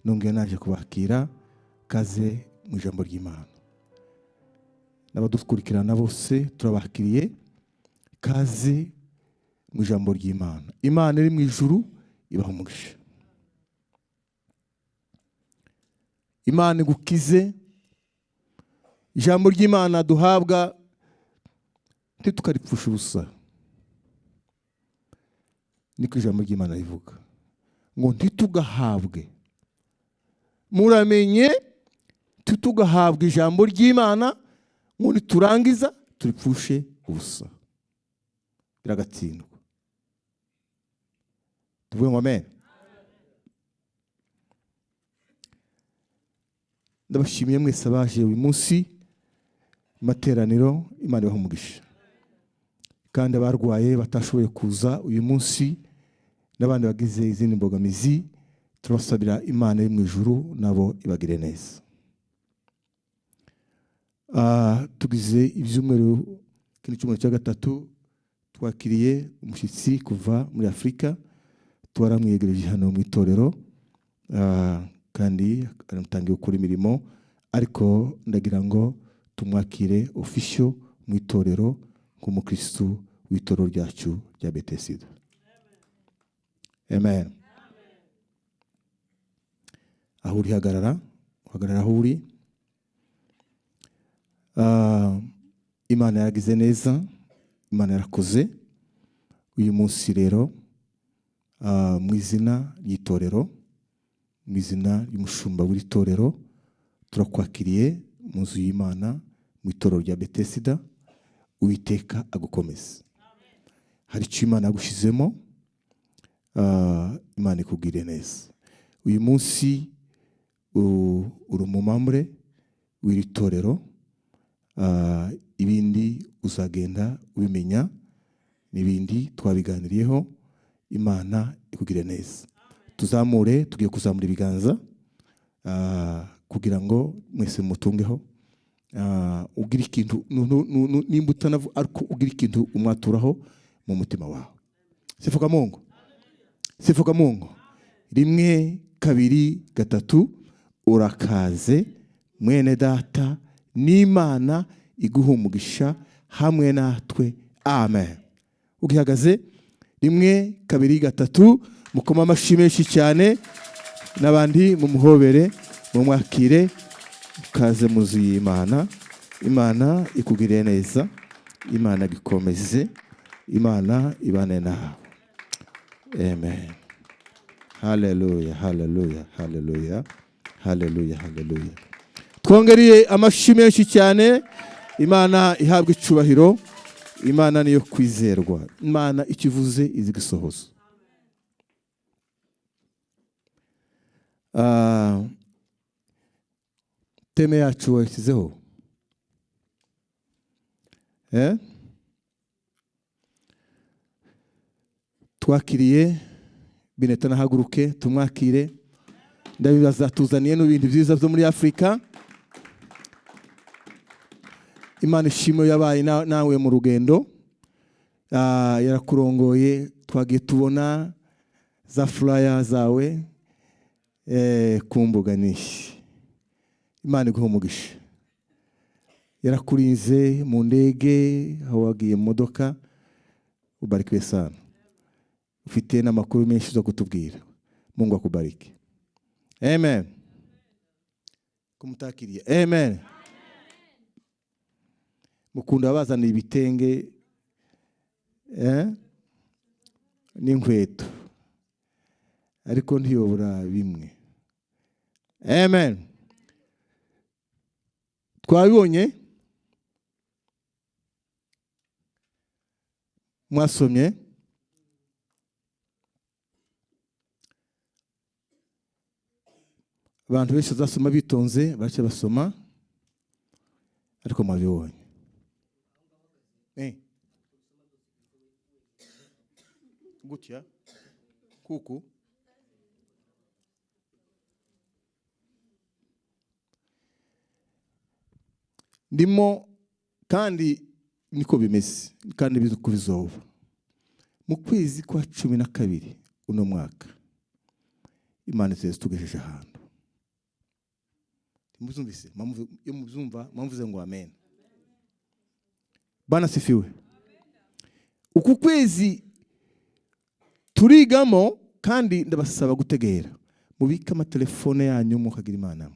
Nongeye naje kubakira, kaze mu ijambo ry'Imana. N'abadukurikirana bose turabakiriye, kaze mu ijambo ry'Imana. Imana iri mu ijuru ibaha umugisha, Imana igukize. Ijambo ry'Imana duhabwa ntitukaripfusha ubusa, niko ijambo ry'Imana rivuga ngo ntitugahabwe. Muramenye ntitugahabwe ijambo ry'Imana ngo niturangiza turipfushe ubusa, biragatsindwa. Tuvuge ngo amen. Ndabashimiye mwese abaje uyu munsi mu materaniro, Imana ibahe umugisha. Kandi abarwaye batashoboye kuza uyu munsi n'abandi bagize izindi mbogamizi, turabasabira Imana yo mu ijuru nabo ibagire neza. Tugize ibyumweru, kino cyumweru cya gatatu twakiriye umushyitsi kuva muri Afurika, twaramwiyegereje hano mu itorero, kandi aramutangiye gukora imirimo, ariko ndagira ngo tumwakire official mu itorero nk'umukristu w'itorero ryacu rya Bethesda. Amen. Aho uri hagarara, uhagarara aho uri. Imana yaragize neza, Imana yarakoze. Uyu munsi rero, mu izina ry'itorero, mu izina ry'umushumba w'iri torero, turakwakiriye mu nzu y'Imana, mu itorero rya Bethesda. Uwiteka agukomeze. Hari icyo Imana yagushyizemo, Imana ikubwire neza. Uyu munsi uri umumambure w'iri torero, ibindi uzagenda ubimenya, n'ibindi twabiganiriyeho. Imana ikugire neza. Tuzamure, tugiye kuzamura ibiganza, kugira ngo mwese mutungeho. Ugira ikintu nimba utanavu, ariko ugira ikintu umwaturaho mu mutima wawe. Sifuka Mungu, sifuka Mungu. 1, 2, 3. Urakaze mwene data, n'Imana iguha umugisha hamwe natwe. Amen. Ugihagaze, 1, 2, 3. Mukoma amashyi menshi cyane, n'abandi mumuhobere, mumwakire. Kaze mu nzu y'Imana. Imana ikugirire neza, Imana igikomeze, Imana ibane nawe. Amen. Haleluya, haleluya, haleluya, haleluya, haleluya. Twongereye amashyi menshi cyane. Imana ihabwa icubahiro. Imana niyo kwizerwa. Imana ikivuze izi gisohoza. Teme yacu washyizeho, Twakiriye Bineta, nahaguruke tumwakire. Ndabibaza, tuzaniye n'ibintu byiza byo muri Afurika. Imana ishimwe yabaye nawe mu rugendo, yarakurongoye. Twagiye tubona za flyer zawe ku mbuga nyinshi. Imana iguhe umugisha. Yarakurinze mu ndege, aho wagiye mu modoka. Ubarikiwe sana. Ufite n'amakuru menshi zo kutubwira. Mungu akubariki. Amen. Kumutakiriye. Amen. Mukunda abazanira ibitenge, n'inkweto, ariko ntiyobora bimwe. Amen. Twabibonye, mwasomye abantu benshi bazasoma bitonze, bake basoma, ariko mwabibonye. Gutya kuku ndimo, kandi niko bimeze, kandi bizi bizoba mu kwezi kwa 12 uno mwaka. Imana tugejeje ahantu. Muzumvise? Iyo muzumva mwavuze ngo amen. Bwana asifiwe. Uku kwezi turigamo, kandi ndabasaba gutegera, mubike amatelefone yanyu, mukagira Imana,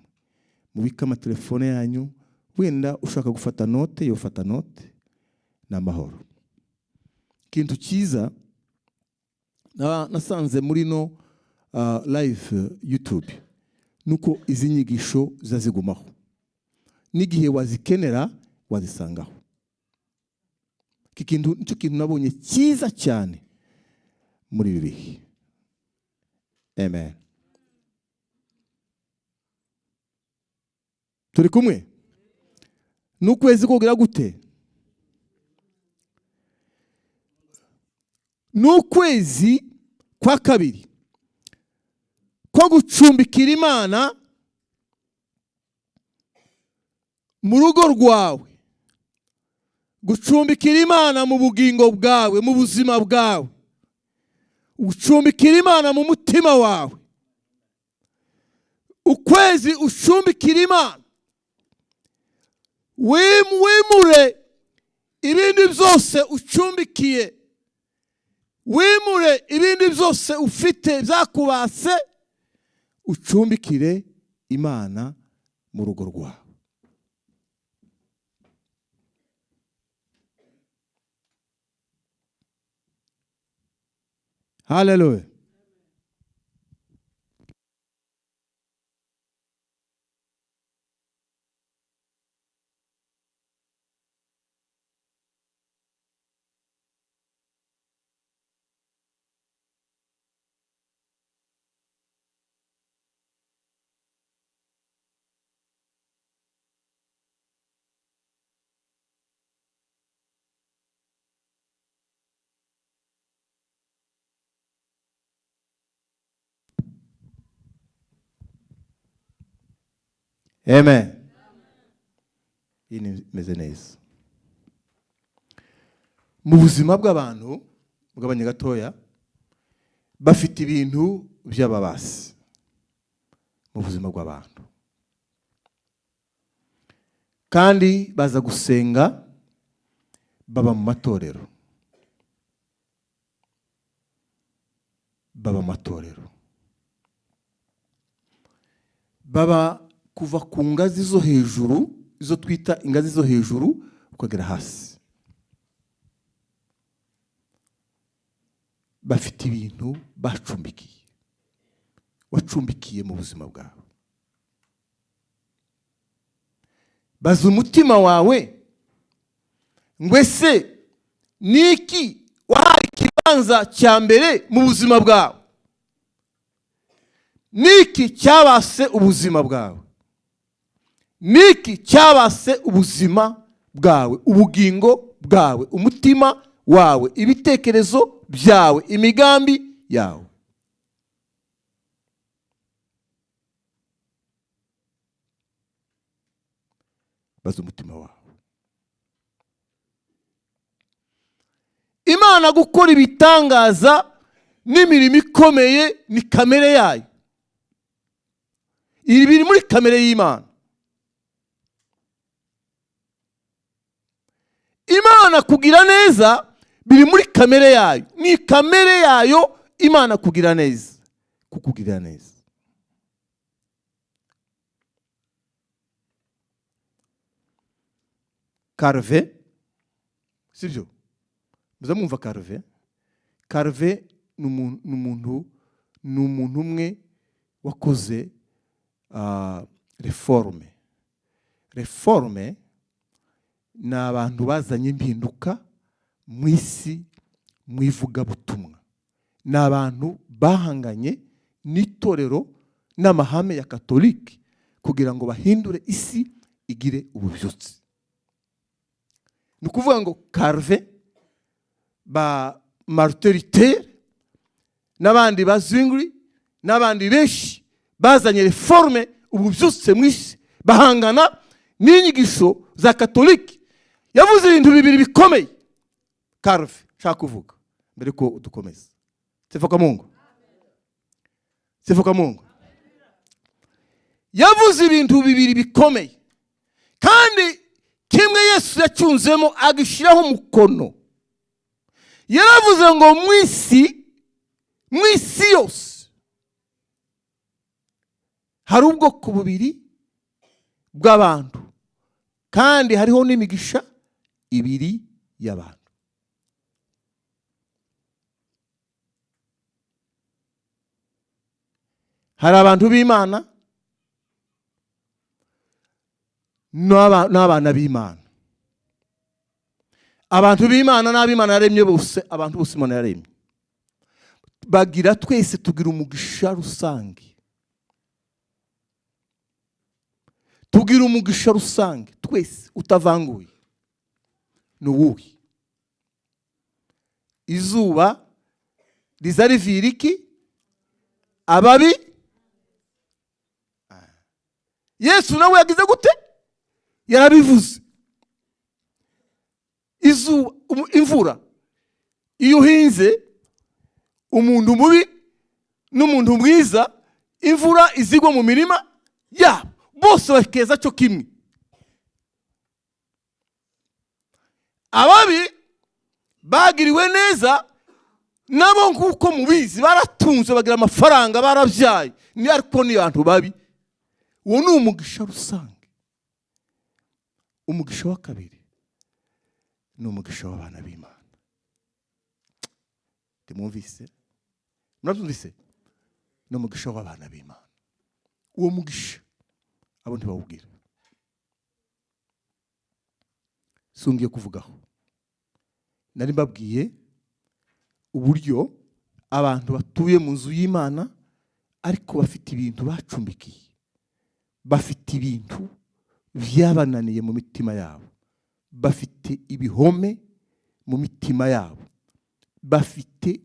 mubike amatelefone yanyu. Wenda ushaka gufata note, yofata note, ni amahoro. Ikintu cyiza nasanze muri no live YouTube nuko izi nyigisho zazigumaho, n'igihe wazikenera wazisangaho. Iki kintu nicyo kintu nabonye cyiza cyane muri ibi bihe. Amen. Turi kumwe n'ukwezi kugira gute? N'ukwezi kwa kabiri ko gucumbikira Imana mu rugo rwawe, gucumbikira Imana mu bugingo bwawe, mu buzima bwawe, gucumbikira Imana mu mutima wawe. Ukwezi ucumbikira Imana, wimure ibindi byose ucumbikiye, wimure ibindi byose ufite byakubase, ucumbikire Imana mu rugo rwawe. Haleluya. Amen. Iyi imeze neza. Mu buzima bw'abantu bw'abanyagatoya bafite ibintu by'ababasi mu buzima bw'abantu, kandi baza gusenga, baba mu matorero, baba mu matorero, baba kuva ku ngazi zo hejuru, izo twita ingazi zo hejuru, ukagera hasi. Bafite ibintu bacumbikiye, wacumbikiye mu buzima bwawe. Baza umutima wawe ngo ese niki wahaye ikibanza cya mbere mu buzima bwawe? Niki cyabase ubuzima bwawe? Niki cyabase ubuzima bwawe, ubugingo bwawe, umutima wawe, ibitekerezo byawe, imigambi yawe? Baza umutima wawe. Imana gukora ibitangaza n'imirimo ikomeye ni kamere yayo. Ibi biri muri kamere y'Imana. Imana kugira neza biri muri kamere yayo. Ni kamere yayo Imana kugira neza, kukugirira neza. Calvin, sibyo? Muza mwumva Calvin? Calvin ni umuntu umwe wakoze reforme. Reforme ni abantu bazanye impinduka mu isi, mu ivugabutumwa. Ni abantu bahanganye n'itorero n'amahame ya Katolike kugira ngo bahindure isi igire ububyutse. Ni ukuvuga ngo Calvin, ba Martin Luther n'abandi ba Zwingli n'abandi benshi bazanye reforme, ububyutse mu isi, bahangana n'inyigisho za Katolike. Yavuze ibintu bibiri bikomeye Calvin nshaka kuvuga mbere ko dukomeza. Sifa kwa Mungu. Sifa kwa Mungu. Yavuze ibintu bibiri bikomeye, kandi kimwe Yesu yacyunzemo agishyiraho umukono. Yaravuze ngo mu isi yose hari ubwoko bubiri bw'abantu, kandi hariho n'imigisha ibiri y'abantu. Hari abantu b'Imana n'abana b'Imana. Abantu b'Imana n'ab'Imana yaremye bose, abantu bose Imana yaremye bagira, twese tugira umugisha rusange, tugira umugisha rusange twese utavanguye. Ni uwuhe? Izuba riza rivira iki? Ababi. Yesu nawe yagize gute? Yarabivuze. Izuba, imvura, iyo uhinze, umuntu mubi n'umuntu mwiza, imvura izigwa mu mirima yabo, bose bakeza cyo kimwe. Ababi bagiriwe neza nabo, nk'uko mubizi, baratunze, bagira amafaranga, barabyaye, ni ariko ni abantu babi. Uwo ni umugisha rusange. Umugisha wa kabiri ni umugisha w'abana b'Imana. Ntimwumvise? Murabyumvise? Ni umugisha w'abana b'Imana. Uwo mugisha abo ntibawubwira, si ngiye kuvugaho. Nari mbabwiye uburyo abantu batuye mu nzu y'Imana ariko bafite ibintu bacumbikiye, bafite ibintu byabananiye mu mitima yabo, bafite ibihome mu mitima yabo, bafite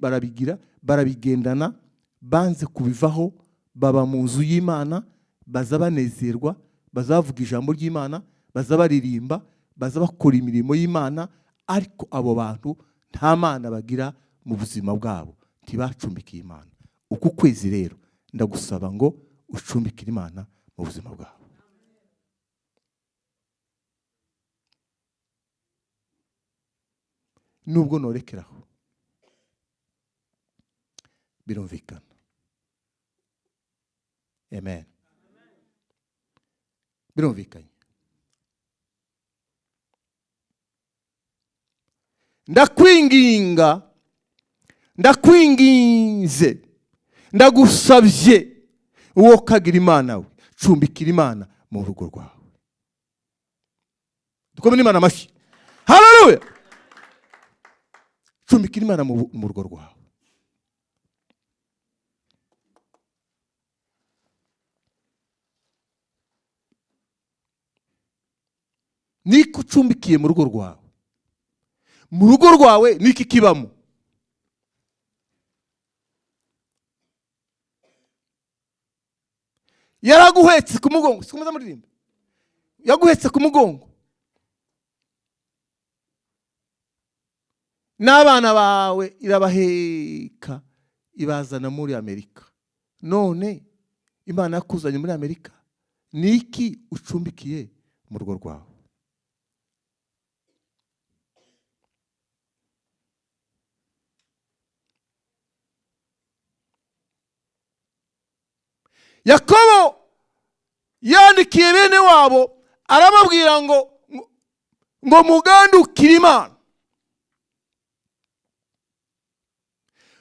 barabigira, barabigendana, banze kubivaho. Baba mu nzu y'Imana, baza banezerwa, baza bavuga ijambo ry'Imana, baza baririmba, baza bakora imirimo y'Imana, ariko abo bantu nta Mana bagira mu buzima bwabo, ntibacumbikiye Imana. Uku kwezi rero ndagusaba ngo ucumbikire Imana mu buzima bwawe. Nubwo norekeraho, birumvikana. Amen. Birumvikanye. Ndakwinginga, ndakwinginze, ndagusabye, uwo kagira Imana we, cumbikira Imana mu rugo rwawe. Dukome Imana amashyi. Haleluya! Cumbikira Imana mu rugo rwawe. Niko ucumbikiye mu rugo rwawe? Mu rugo rwawe niki kibamo? Yaraguhetse ku mugongo, sikomeza muririmba, yaguhetse ku mugongo n'abana bawe, irabaheka, ibazana muri Amerika. None Imana yakuzanye muri Amerika, ni iki ucumbikiye mu rugo rwawe? Yakobo yandikiye bene wabo, arababwira ngo mugandukire Imana,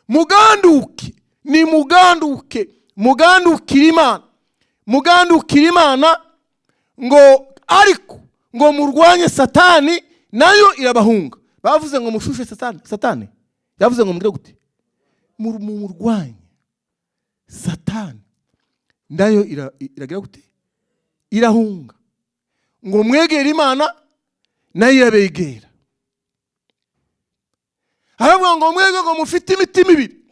muganduke, ni muganduke, mugandukire Imana, mugandukire Imana, ngo ariko ngo murwanye Satani, nayo irabahunga. Bavuze ngo mushushe Satani. Satani yavuze ngo mugire gute? Murwanye Satani, nayo iragira gute? Irahunga. Ngo mwegere Imana, nayo irabegera. Aravuga ngo mwege, ngo mufite imitima ibiri,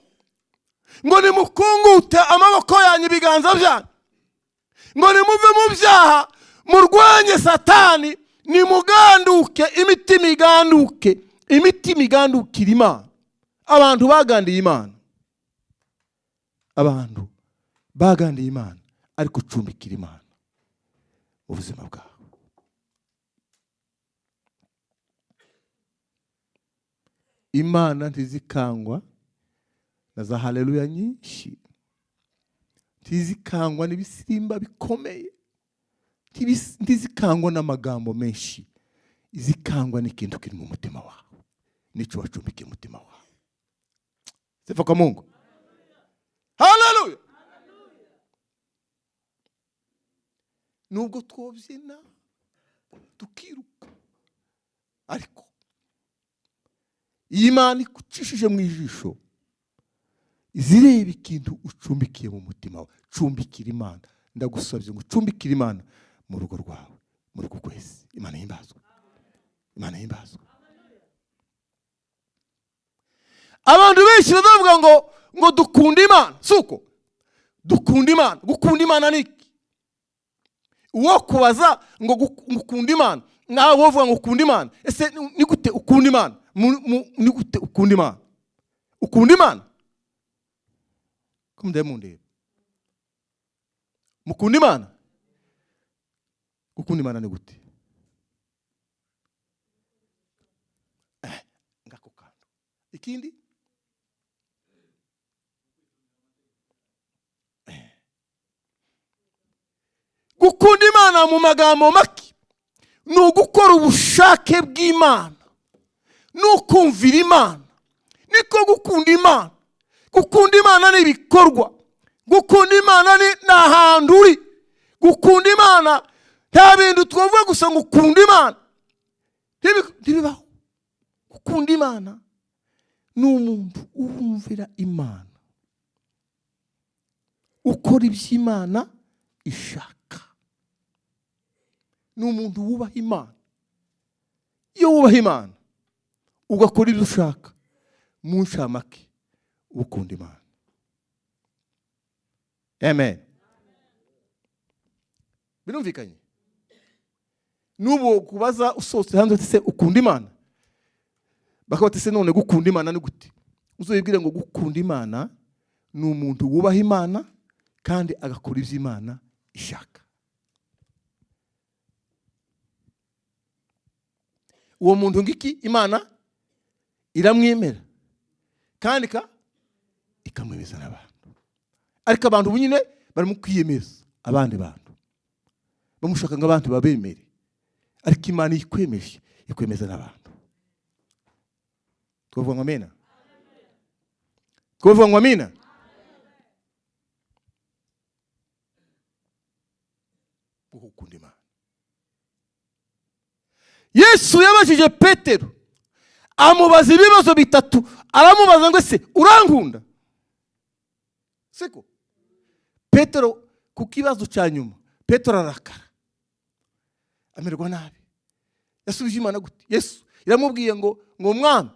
ngo nimukungute amaboko yanyu, ibiganza byanyu, ngo nimuve mu byaha, murwanye Satani, nimuganduke, imitima iganduke, imitima igandukira Imana. Abantu bagandiye Imana, abantu bagandiye Imana. Ariko ucumbikira Imana mu buzima bwawe. Imana ntizikangwa na za haleluya nyinshi, ntizikangwa n'ibisirimba bikomeye, ntizikangwa n'amagambo menshi. Izikangwa n'ikintu kiri mu mutima wawe, nicyo wacumbikiye umutima wawe. Sifa kwa Mungu, haleluya. Nubwo twobyina tukiruka, ariko iyi Imana ikucishije mu ijisho, izireba ikintu ucumbikiye mu mutima wawe. Cumbikira Imana, ndagusabye ngo ucumbikire Imana mu rugo rwawe muri uku kwezi. Imana himbazwe, Imana himbazwe. Abantu benshi bazavuga ngo dukunda Imana. Si uko dukunda Imana. Gukunda Imana ni iki? Uwo kubaza ngo ukunda Imana, nawe wovuga ngo ukunda Imana, ese ni gute ukunda Imana? Ni gute ukunda Imana? Ukunda Imana ko mundeba? Mukunda Imana? Gukunda Imana ni gute? Ngako kantu. Ikindi, gukunda Imana mu magambo make ni ugukora ubushake bw'Imana, ni ukumvira Imana. Niko gukunda Imana. Gukunda Imana ni ibikorwa. Gukunda Imana ni ahantu uri. Gukunda Imana nta bintu twavuga gusa ngo ukunda Imana, ntibibaho. Gukunda Imana ni umuntu wumvira Imana, ukora iby'Imana ishaka, ni umuntu wubaha Imana. Iyo wubaha Imana ugakora ibyo ushaka, mu ncamake ukunda Imana. Amen. Birumvikanye? N'ubu kubaza usohotse hanze uti: "Se ukunda Imana?" Bakaba bati: "Se none gukunda Imana ni gute?" Uzibwire ngo gukunda Imana ni umuntu wubaha Imana kandi agakora ibyo Imana ishaka. Uwo muntu ngiki Imana iramwemera kandi ikamwemeza n'abantu. Ariko abantu ubu nyine barimo kwiyemeza abandi bantu, bamushaka ngo abantu babemere. Ariko Imana ikwemeje, ikwemeza n'abantu. Twavuga ngo amena? Twavuga ngo amina? Gukunda Imana, Yesu yabajije Petero, amubaza ibibazo bitatu. Aramubaza ngo: "Ese urankunda?" Siko Petero, ku kibazo cya nyuma Petero arakara, amererwa nabi. Yasubije Imana gute? Yesu iramubwiye ngo: "Mwami,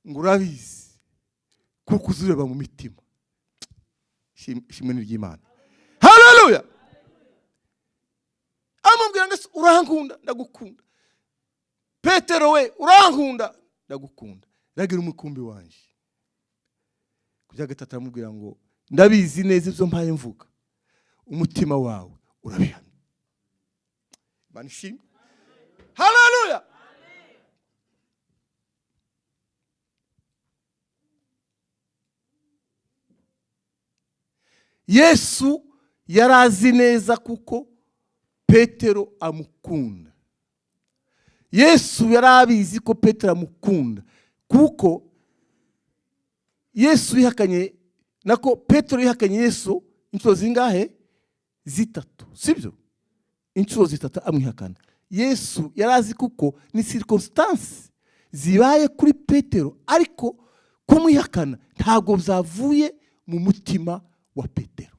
ngo urabizi kuko uzureba mu mitima." Ishimwe ni ry'Imana, haleluya. Amubwira ngo: "Ese urankunda?" "Ndagukunda." "Petero we, urankunda?" "Ndagukunda." "Ragira umukumbi wanjye." Ku bya gatatu aramubwira ngo: "Ndabizi neza ibyo mpaye mvuga, umutima wawe urabihamya." Imana ishimwe, haleluya. Yesu yari azi neza kuko Petero amukunda. Yesu yari abizi ko Petero amukunda, kuko Yesu yihakanye, nako Petero yihakanye Yesu inshuro zingahe? Zitatu, sibyo? Inshuro zitatu amwihakana. Yesu yari azi kuko ni circonstance zibaye kuri Petero, ariko kumwihakana ntabwo byavuye mu mutima wa Petero.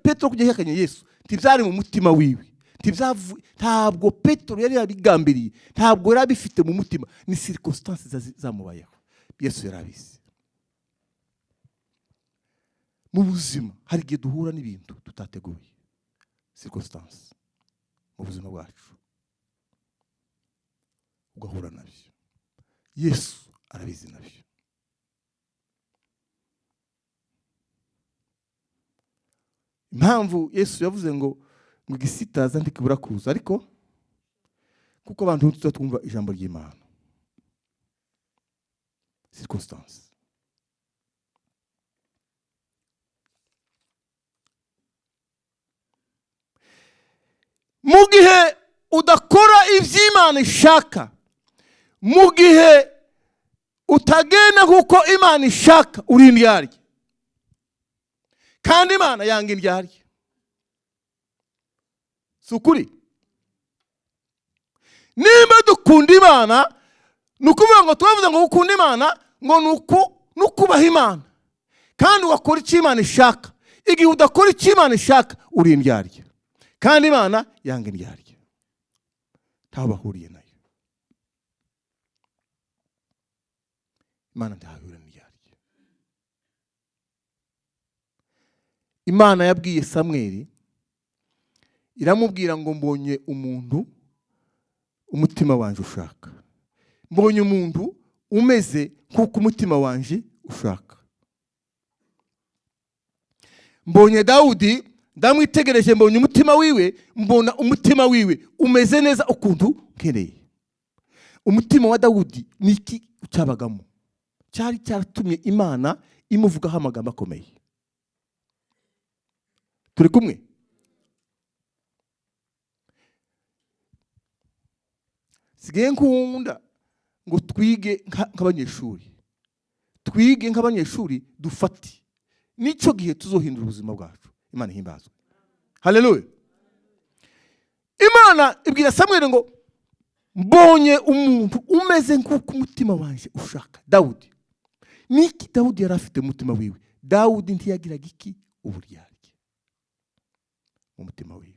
Petero kujya yihakanye Yesu ntibyari mu mutima wiwe, ntabwo Petero yari yabigambiriye, ntabwo yari abifite mu mutima, ni circonstance zamubayeho. Yesu yari abizi. Mu buzima hari igihe duhura n'ibintu tutateguye, circonstance mu buzima bwacu, ugahura nabyo. Yesu arabizi nabyo. Impamvu Yesu yavuze ngo igisitaza ntikibura kuza, ariko kuko abantu tuza twumva ijambo ry'Imana, circonstance. Mu gihe udakora iby'Imana ishaka, mu gihe utagenda nk'uko Imana ishaka, uri indyarya, kandi Imana yanga indyarya. Si ukuri? Nimba dukunda Imana, ni ukuvuga ngo twavuze ngo gukunda Imana ngo ni uku ni ukubaha Imana kandi ugakora icyo Imana ishaka. Igihe udakora icyo Imana ishaka, uri indyarya, kandi Imana yanga indyarya, ntaho bahuriye nayo. Imana ntaho ihurira n'indyarya. Imana yabwiye Samweli, iramubwira ngo mbonye umuntu umutima wanje ushaka, mbonye umuntu umeze nk'uko umutima wanje ushaka. Mbonye Dawudi, ndamwitegereje, mbonye umutima wiwe, mbona umutima wiwe umeze neza ukuntu nkeneye. Umutima wa Dawudi ni iki cyabagamo cyari cyaratumye Imana imuvugaho amagambo akomeye? Turi kumwe? Sigaye nkunda ngo twige nk'abanyeshuri, twige nk'abanyeshuri, dufate nicyo gihe tuzohindura ubuzima bwacu. Imana ihimbazwe, haleluya. Imana ibwira Samweli ngo mbonye umuntu umeze nk'uko umutima wanje ushaka, Dawudi. Niki Dawudi yari afite mu mutima wiwe? Dawudi ntiyagiraga iki? Uburyarya mu mutima wiwe.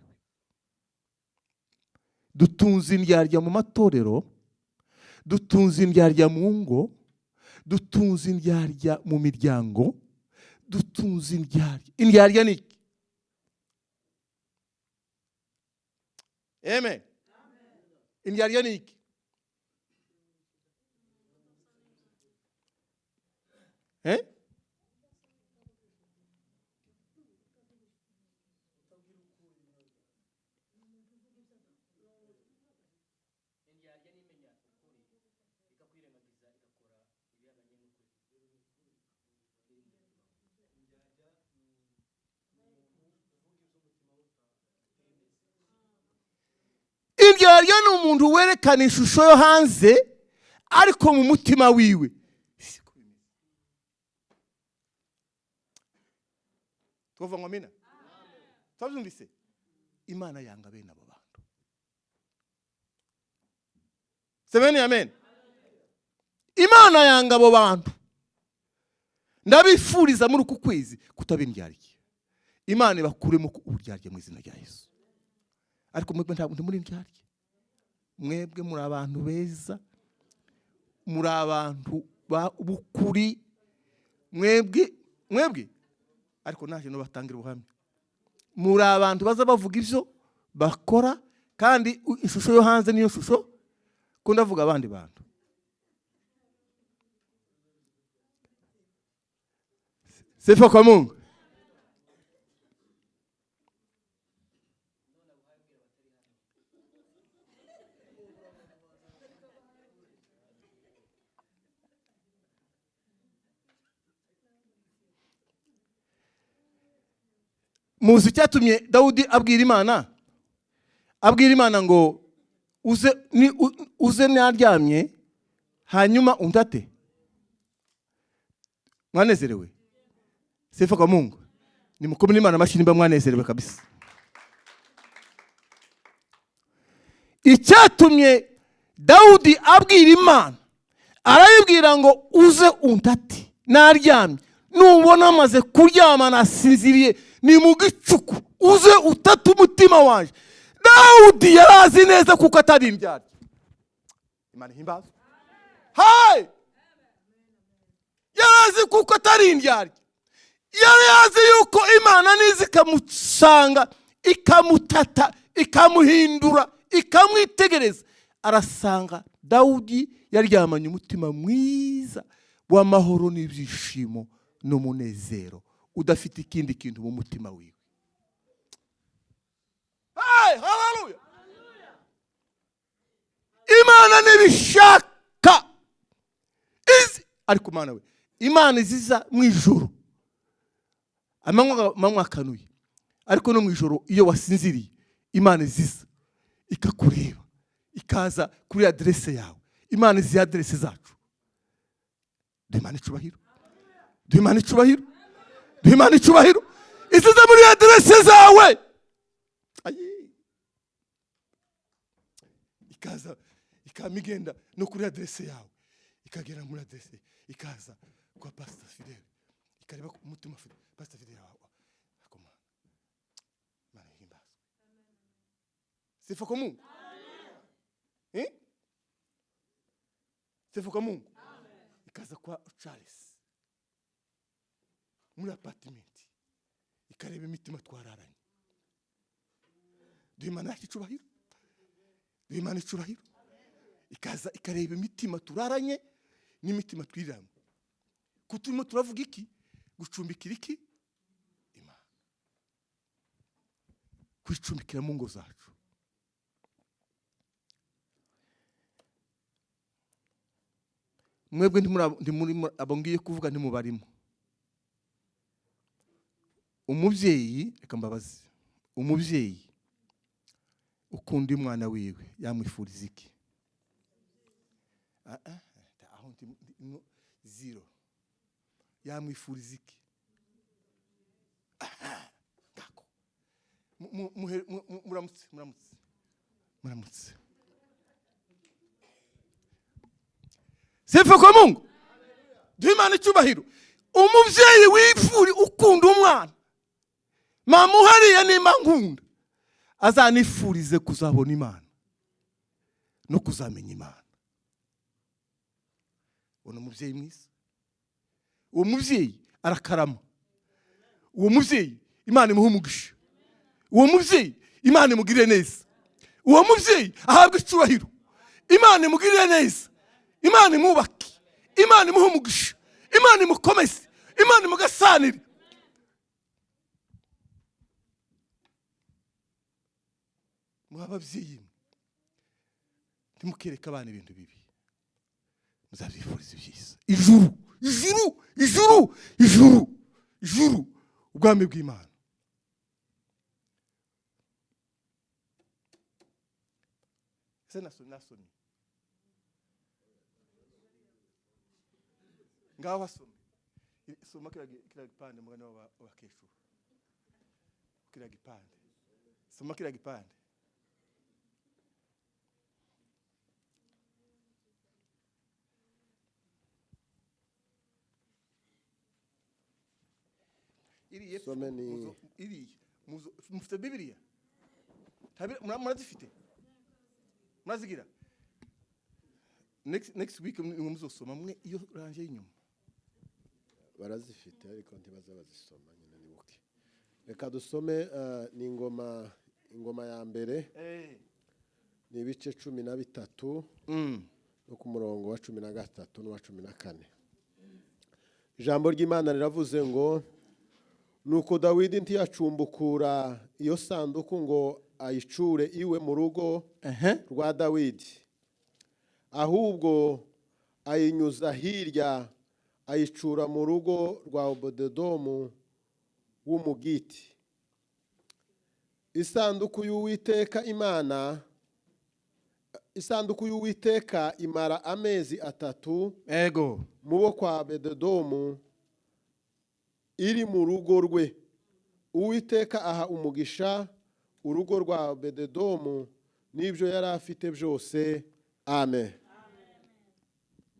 Dutunze indyarya mu matorero, dutunze indyarya mu ngo, dutunze indyarya mu miryango, dutunze indyarya. Indyarya ni iki? Amen. Indyarya ni iki? Eh? Indyarya ni umuntu werekana ishusho yo hanze, ariko mu mutima wiwe. Tuvuga ngo amina. Twabyumvise? Imana yanga bene abo bantu. Semeni amen. Imana yanga abo bantu. Ndabifuriza muri uku kwezi kutaba indyarya. Imana ibakuremo uburyarya mu izina rya Yesu. Ariko mwebwe ntabwo muri indyarya. Mwebwe muri abantu beza, muri abantu b'ukuri, mwebwe ariko naje no batangira ubuhamya. Muri abantu baza bavuga ibyo bakora, kandi ishusho yo hanze niyo shusho ko ndavuga abandi bantu. Sifa kwa Mungu. Muzi icyatumye Dawudi abwira Imana? Abwira Imana ngo uze, ni, uze naryamye hanyuma untate. Mwanezerewe? Sifa kwa Mungu. Nimukomere Imana amashyi nimba mwanezerewe kabisa. Icyatumye Dawudi abwira Imana, arayibwira ngo uze untate naryamye, nubona amaze kuryama nasinziriye, ni mu gicuku, uze utate umutima wanje. Dawudi yarazi neza kuko atari indyarya. Imana ihimbazwe. Hai! Yarazi kuko atari indyarya. Yari azi yuko Imana niza ikamusanga, ikamutata, ikamuhindura, ikamwitegereza, arasanga Dawudi yaryamanye umutima mwiza w'amahoro n'ibyishimo n'umunezero, udafite ikindi kintu mu mutima wiwe. Hey, haleluya! Imana nibishaka izi, ariko Mana we, Imana iziza mu ijoro, amanywa akanuye, ariko no mu ijoro iyo wasinziriye, Imana iziza ikakureba, ikaza kuri aderese yawe. Imana izi aderese zacu. Duhe Imana icubahiro, duhe Imana icubahiro, duhe Imana icubahiro. Iziza muri aderese zawe. Ayi. Ikaza, ikama igenda no kuri aderese yawe, ikagera muri aderese, ikaza kwa Pastor Fidel, ikareba ku mutima Pastor Fidel wawe akoma. Imana ihimbazwe. Sifa kwa Mungu, eh? Sifa kwa Mungu. Ikaza kwa Charles muri apartment, ikareba imitima twararanye. Duhe Imana yacu icubahiro, duhe Imana icubahiro. Ikaza ikareba imitima turaranye n'imitima twiriranywe, ko turimo turavuga iki? Gucumbikira iki? Imana, kwicumbikira mu ngo zacu. Mwebwe ntimuri abo ngiye kuvuga, ntimubarimo. Umubyeyi, reka mbabaze, umubyeyi ukunda umwana wiwe yamwifuriza iki? Ah, ah, aho no, zero. Yamwifuriza iki? Aha, ngako. Muramutse, muramutse, muramutse. Sifa kwa Mungu. Duhe Imana icyubahiro. Umubyeyi wifuri ukunda umwana, mama uhariye, nimba nkunda, azanifurize kuzabona Imana no kuzamenya Imana. Uwo ni umubyeyi mwiza. Uwo mubyeyi arakarama. Uwo mubyeyi Imana imuha umugisha. Uwo mubyeyi Imana imugirire neza. Uwo mubyeyi ahabwe icyubahiro. Imana imugirire neza, Imana imwubake, Imana imuhe umugisha, Imana imukomeze, Imana imugasanire. Mwa ababyeyi mwe, ntimukereke abana ibintu bibi, muzabyifuriza ibyiza. Ijuru, ijuru, ijuru, ijuru, ijuru, ubwami bw'Imana. Ese nasomye? Nasomye ngaho, asome. Soma kiriya gipande, mugani w'abakecuru, kiriya gipande, soma kiriya gipande. Iriya epfo. Some ni- Iriya mufite Bibiliya? Murazifite? Murazigira? Next week nimwe muzosoma mwe iyo ranje y'inyuma. Barazifite ariko ntibaza bazisoma nyine, nibuke. Reka dusome, ni Ingoma ya mbere, ni ibice 13 no ku murongo wa 13 n'uwa 14. Ijambo ry'Imana riravuze ngo: "Nuko Dawidi ntiyacumbukura iyo sanduku ngo ayicure iwe mu rugo rwa Dawidi, ahubwo ayinyuza hirya, ayicura mu rugo rwa Obededomu w'Umugiti. Isanduku y'Uwiteka Imana, isanduku y'Uwiteka imara amezi 3 mu bo kwa Obededomu, iri mu rugo rwe. Uwiteka aha umugisha urugo rwa Obededomu n'ibyo yari afite byose. Amen."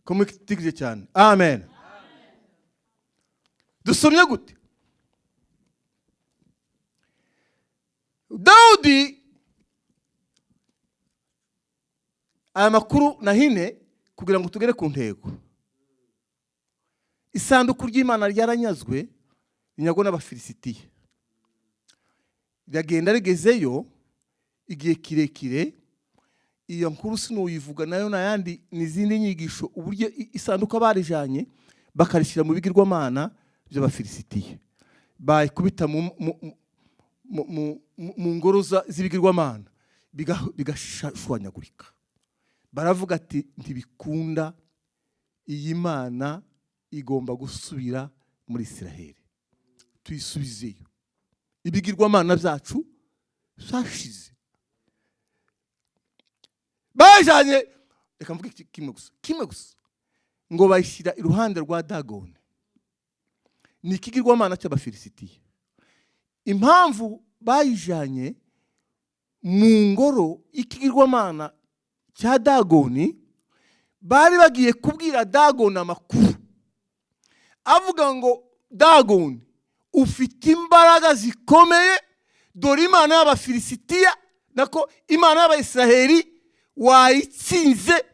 Komutikije cyane. Amen. Dusomye gute? Dawudi, aya makuru nahine kugira ngo tugere ku ntego. Isanduku ry'Imana ryaranyazwe, rinyagwa n'Abafilisitiya, riragenda, rigezeyo igihe kirekire. Iyo nkuru sinuyivuga nayo, n'ayandi n'izindi nyigisho, uburyo isanduku barijanye bakarishyira mu bigirwamana by'Abafilisitiya, bayikubita mu, mu, mu- mu ngoro z'ibigirwamana bigashwanyagurika. Baravuga ati: "Ntibikunda, iyi Mana igomba gusubira muri Isiraheli, tuyisubizeyo, ibigirwamana byacu byashize." Bajanye, reka mvuge kimwe gusa, kimwe gusa, ngo bayishyira iruhande rwa Dagoni, ni ikigirwamana cy'Abafilisitiya. Impamvu bayijanye mu ngoro y'ikigirwamana cya Dagoni, bari bagiye kubwira Dagoni amakuru avuga ngo: "Dagoni, ufite imbaraga zikomeye, dore Imana y'Abafilisitiya, nako Imana y'Abayisiraheli wayitsinze,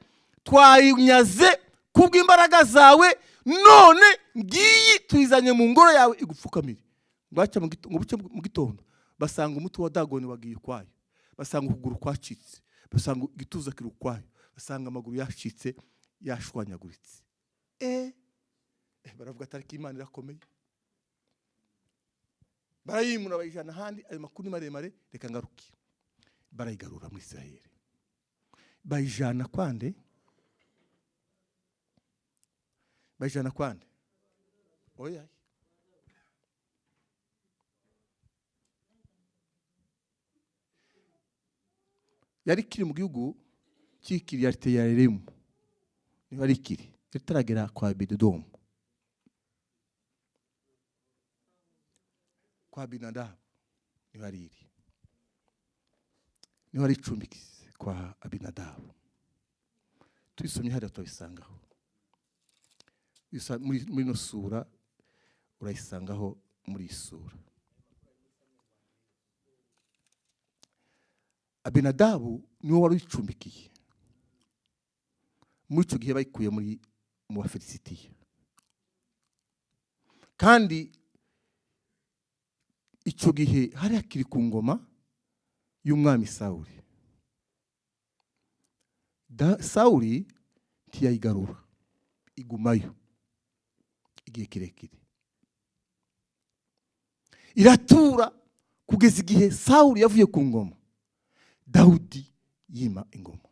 twayinyaze kubw'imbaraga zawe, none ngiyi tuyizanye mu ngoro yawe igupfukamire." Ngo buce mu gitondo, basanga umutwe wa Dagoni wagiye ukwayo, basanga ukuguru kwacitse, basanga igituza kiri ukwayo, basanga amaguru yacitse, yashwanyaguritse. Baravuga ati: "Ariko Imana irakomeye." Barayimura, bayijana ahandi. Ayo makuru ni maremare, reka ngaruke. Barayigarura muri Isiraheli, bayijana kwande? Bayijana kwande? Oya, yari ikiri mu gihugu cy'i Kiriyatiyarimu, niba ari ikiri itaragera kwa Bedodomu, kwa Abinadabu niho ari iri, niho ari icumbikize kwa Abinadabu. Tubisomye hariya turabisangaho. Muri ino sura urayisangaho, muri iyi sura. Abinadabu niwe wari uyicumbikiye muri icyo gihe bayikuye mu Bafilisitiya. Kandi icyo gihe hari hakiri ku ngoma y'umwami Sawuli. Sawuli ntiyayigarura, igumayo igihe kirekire, iratura kugeza igihe Sawuli yavuye ku ngoma, Dawudi yima ingoma.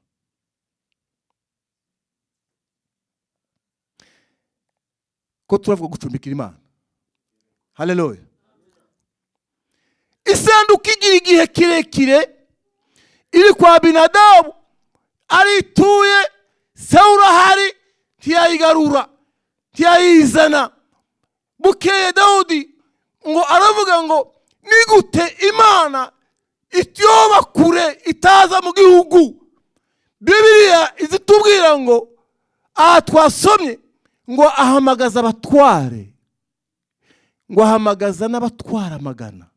Ko turavuga gucumbikira Imana, haleluya! Isanduku igira igihe kirekire iri kwa Abinadabu, arituye, Sawuli ahari, ntiyayigarura, ntiyayizana. Bukeye Dawudi ngo aravuga ngo: "Ni gute Imana ityoba kure, itaza mu gihugu?" Bibiliya izitubwira ngo aha twasomye ngo ahamagaza abatware, ngo ahamagaza n'abatwara amagana,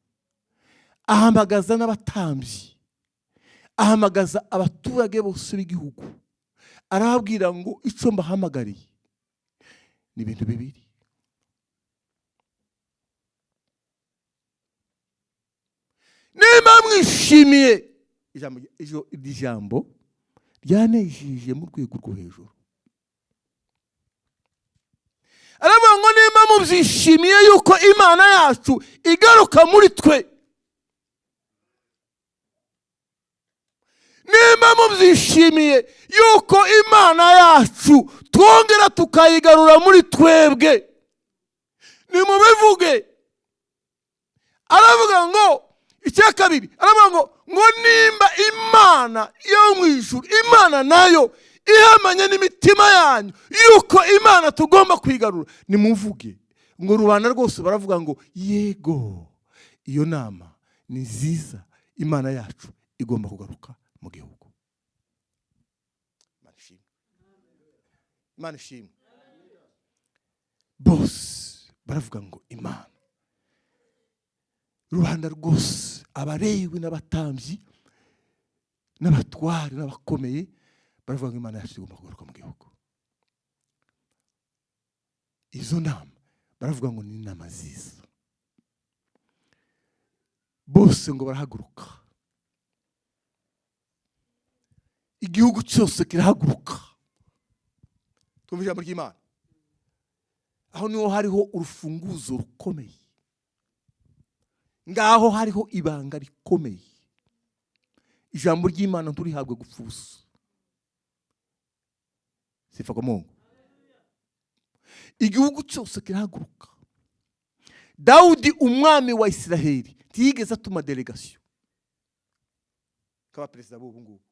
ahamagaza n'abatambyi, ahamagaza abaturage bose b'igihugu, arababwira ngo: "Icyo mbahamagariye ni ibintu bibiri. Niba mwishimiye ijambo, iri jambo ryanejeje mu rwego rwo hejuru." Aravuga ngo: "Niba mubyishimiye yuko Imana yacu igaruka muri twe, nimba mubyishimiye yuko Imana yacu twongera tukayigarura muri twebwe, nimubivuge." Aravuga ngo icya kabiri, aravuga ngo nimba Imana yo mu ijuru, Imana nayo ihamanye n'imitima yanyu yuko Imana tugomba kwigarura, nimuvuge. Ngo rubanda rwose baravuga ngo: "Yego, iyo nama ni nziza, Imana yacu igomba kugaruka mu gihugu." Imana ishimwe, Imana ishimwe. Bose baravuga ngo Imana, rubanda rwose, abarewi n'abatambyi n'abatware n'abakomeye, baravuga ngo Imana yacu igomba kugaruka mu gihugu. Izo nama baravuga ngo ni inama nziza. Bose ngo barahaguruka, igihugu cyose kirahaguruka. Twumva ijambo ry'Imana. Aho niho hariho urufunguzo rukomeye. Ngaho hariho ibanga rikomeye. Ijambo ry'Imana nturihabwe gupfa ubusa. Sifa kwa Mungu. Igihugu cyose kirahaguruka. Dawudi, umwami wa Isiraheli, ntiyigeze atuma délégation k'abaperezida b'ubu ngubu.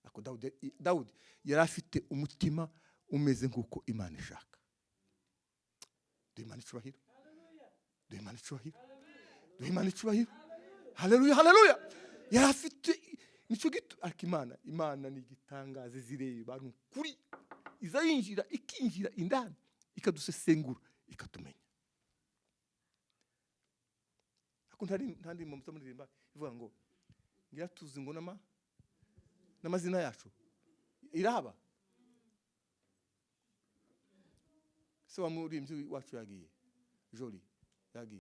Ako Dawudi yari afite umutima umeze nk'uko Imana ishaka. Duhe Imana icubahiro, duhe Imana icubahiro, duhe Imana icubahiro. Haleluya, haleluya. Yari afite nicyo gito, ariko Imana ni igitangaza. Zireba, ni ukuri, iza yinjira, ikinjira indani, ikadusesengura, ikatumenya. Ariko nta ndirimbo muza muririmba ivuga ngo ngira tuzi ngo n'amazina yacu irahaba? Se wa muririmbyi wacu yagiye, Joli yagiye.